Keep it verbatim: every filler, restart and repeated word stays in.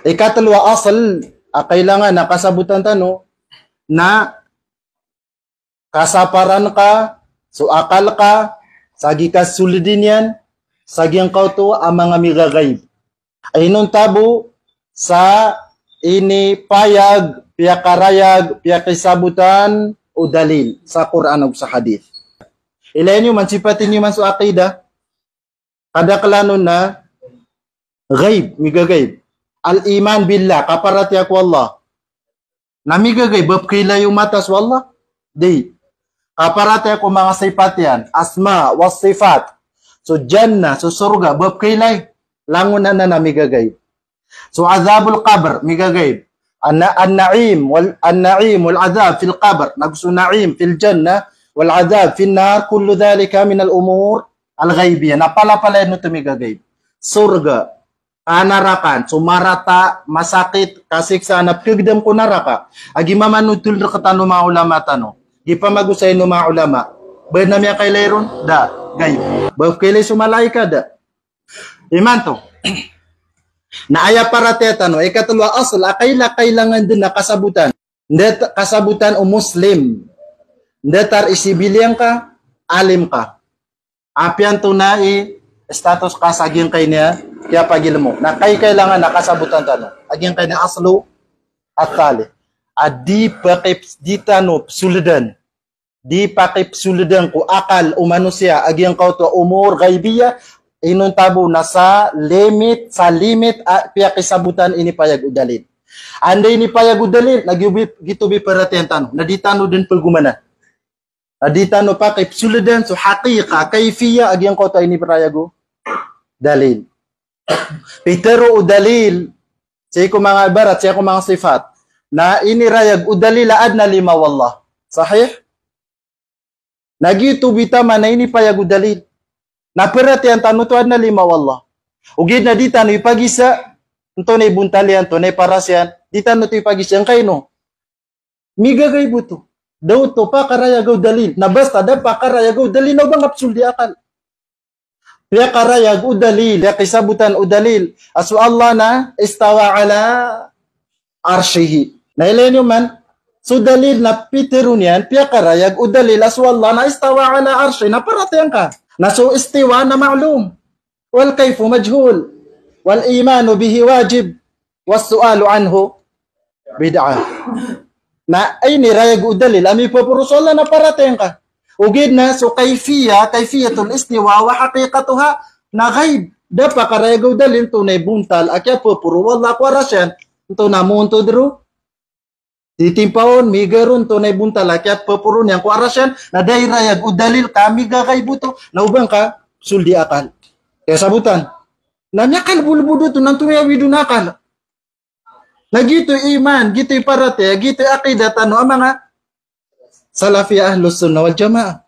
Ikatlo a asl a kailangan a kasabotan tano na kasaparan ka so akal ka sa gikasold iyan sa giyangkoto a manga migagaib. Inonta bo sa inipayag, piyakarayag, piyakisabotan o dalil sa Qur'an ago sa hadith. Ilay niyo man, sipatin niyo man so aqidah. Kadaklan on na gaib, migagaib. Al-iman billah, kaparatiyaya ko Allah. Na migagaib, ba pkailay o mata so Allah? Di. Kaparatiyaya ko manga sifat iyan, asma wa sifat. So jannah, so sorga, ba pkailay? Langon anan a migagaib. So adhabul qabr, migagaib. An-, an-na'im wal, an-na'im wal adhab fil qabr. Nago so na'im fil jannah wal adhab fin nar, kullu dhalika minal umur al-ghaibiyah. Na palapalaya oto migagaib. Sorga, kanarakan, so marata, masakit, kasiksa, na pkhagdam ko naraka. Agi mamanothol rktano manga ulama tano. Gipamagosayn o manga ulama. Ba adn a miyakailay ron? Da, gaib. Ba pkailay so malaikat? Da. Imanto. Na aya paratiyaya tano, ikatlo a asl a kaila-, kailangan dn a kasabotan. Nda t-, kasabotan o Muslim. Nda tar i civilian ka, alim ka. Apiya antonaa i status ka sa giyangkaya kiyapagilmo. Na kai-, kailangan a kasabotan tano. A giyangkaya aslu at-thalith. A di pakip-, di tano psoldan. Di pakipsoldan ko akal o manosiya a giyangkoto a umur ghaibiyah, inonta bo na sa limit, sa limit a piyakisabotan inipayag o dalil. Anda inipayag o dalil, na giyoto bi-, giyoto bi paratiyayaan tano, na di tano dn pagomanan. Na di tano pakipsoldan so haqiqa, kayfiyah a giyangkoto a inipayag o dalil. Pitharo o dalil, sii ko manga ibarat, sii ko manga sifat. Na inirayag o dalil a adn a lima o Allah. Sahih? Na giyoto bi taman a inipayag o dalil. Na paratiyayaan tano oto a adn a lima o Allah. Ogaid na di tano ipagisa, antonaa i bontal iyan, antonaa i paras iyan, di tano oto ipagisa, angkaino. Migagaib oto. Da oto pakarayag o dalil. Na basta da pakarayag o dalil na oba nga psold i akal. Piyakarayag o dalil, piyakisabotan o dalil a so Allah na istawa ala arshihi. Na ilay niyo man, so dalil na pitharo niyan, piyakarayag o dalil a so Allah na istawa ala arshihi, na paratiyayaan ka. Na so istiwa na ma'lum. Wal kayfu majhul. Wal imanu bihi wajib. Was su'alu anhu bid'ah. Na inirayag o dalil a mipaporo so Allah na paratiyayaan ka. Ogaid na so kayfiyah, kayfiyatul istiwa wa haqiqatuha na ghaib. Da pakarayag o dalil antonaa i bontal a kiyapaporo o Allah ko aras iyan. Antonaa montod ron. Titimpahon, miga ron, antonaa i bontal a kiyapaporo niyan ko aras iyan. Na da irayag o dalil ka migagaib oto. Na oba nga psold i akal. Kasabotan. Na miyakalbolbod oto, na antonaa i awid on a akal. Na giyoto i iman, giyoto i paratiyaya, giyoto i aqidah tano a manga Salafiyah Ahlus Sunnah wal Jamaah.